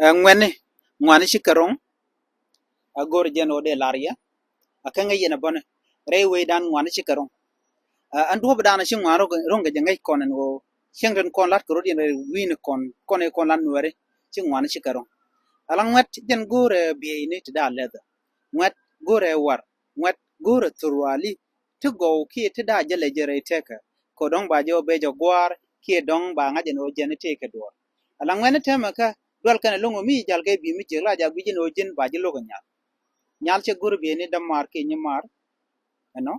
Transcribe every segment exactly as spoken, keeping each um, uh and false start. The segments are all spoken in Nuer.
Ɛ ŋuɛ̈ni, ŋuani ci kɛ ro̱ŋ. A go̱r jɛn ɣöö dee lar yɛ. A kä ŋäc yɛn a bäni rɛy wecdan ŋuani ci kɛ ro̱ŋ. Ɛ ɛn duɔ̱ɔ̱p dan ci ŋuan ro̱ŋ, ro̱ŋ kɛ jɛ ŋäc kɔn ɛn ɣöö cieŋ tin kɔn lat kɛ rot yɛn rɛy wi̱i̱ni kɔn, kɔn ɛ kɔn lat nuɛri ci ŋuani ci kɛ ro̱ŋ. Ala ŋuɛ̈t jɛn go̱r ɛ bieyni ti daa lɛthɛ. Ŋuɛ̈t go̱r ɛ war. Ŋuɛ̈t go̱r ɛ thurwali. Ti gɔw kiɛ ti daa jɛ lɛ jɛ rɛy tɛkɛ kɛ dɔ̱ŋ ba jɛ ɔ bɛ jɛ gua̱a̱r kiɛ dɔ̱ŋ ba ŋa̱c ɛn ɣöö jɛn i̱ tëëkɛ duɔ̱ɔ̱r. Ala ŋuɛ̈ni tɛmɛ kä dual kɛn ɛ lo̱ŋ ɔ mi jal kɛ bi̱i̱ mi jiäk la ja gui̱c ɛn ɣöö ji̱n ba ji̱ lo̱k ɛ nyal. Nyal cɛ go̱r bieyni dämaar kiɛ nyimaar. Ɛnɔ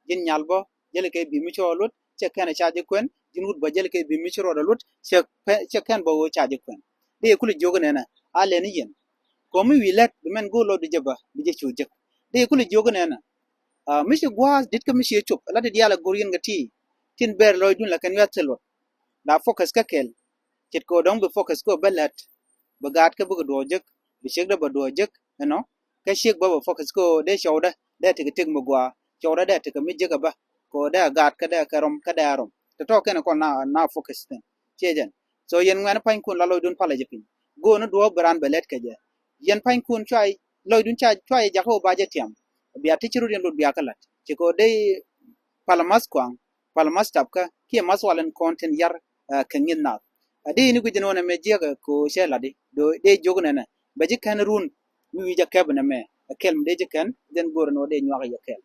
ji̱n nyal bä jäl kɛ bi̱i̱ mi cɔ luɔt cɛ kɛn ɛ ca ji̱ kuɛn. Ji̱n wut bä jäl kɛ bi̱i̱ mi ci ruɔt ɛ luɔt cɛ kɛ, cɛ kɛn bä ɣöö ca ji̱ kuɛn. Dee kulɛ jiök nɛnɛ a lɛn i̱ yɛn. Kɔmi wi̱i̱ lɛt bi mɛn go̱o̱r lɔcdu jɛ bä bi jɛ cu jek. Dee kulɛ jiök nɛnɛ. A mi ci gua̱a̱th dit kä mi ci cop la ti diaal a go̱r yɛn kɛ ti. Tin ber lɔcdun la kɛn wiath thil luɔt. La focus kä kɛl. Ce̱tkɛ ɣöö dɔ̱ŋ bi focus kä ɣöö bä lät. Bi gaat kä bikɛ duɔɔk jek, bi ciekdä bä duɔɔk jek, you know. Kä ciek bä bä focus kä ɣöö dee cɔwdä dee tekɛ tëk mi gua̱a̱, cɔwdä dee tekɛ mi jek ɛ bä. Kɛ ɣöö dee a gaat kä dee kɛ rɔm kä dee a rɔm. Tɔ̱tɔ̱ kɛn kɔn na, na focus thin. Ciɛ jɛn. So yɛn ŋuɛ̈ni pa̱nykun la lɔcdun palɛ jɛ piny. Go̱o̱n ni duɔ̱ɔ̱p bi raan bɛ lɛt kɛ jɛ. Yɛn pa̱nykun cua lɔcdun ca, cua yɛ jakä ɣöö ba jɛ tiam. Bia ti ci rut yɛn lut bia kä la̱t. Ci kɛ ɣöö dee palɛ math kuaŋ, palɛ math tapkä kiɛ math wal in kɔn tin yar, ɛ, kɛ ŋi̱th naath. Ɛ dee yini guic jɛn ɣöö nɛmɛ jiäkɛ kɛ ɣöö cɛ la̱t i̱ dee jiök nɛnɛ bɛ ji̱ kɛn run mi wi̱i̱ jɛ kɛp nɛmɛ. Ɛ kɛl mi dee ji̱ kɛn jɛn go̱o̱r ɛn ɣöö dee nyuak yɛ kɛl.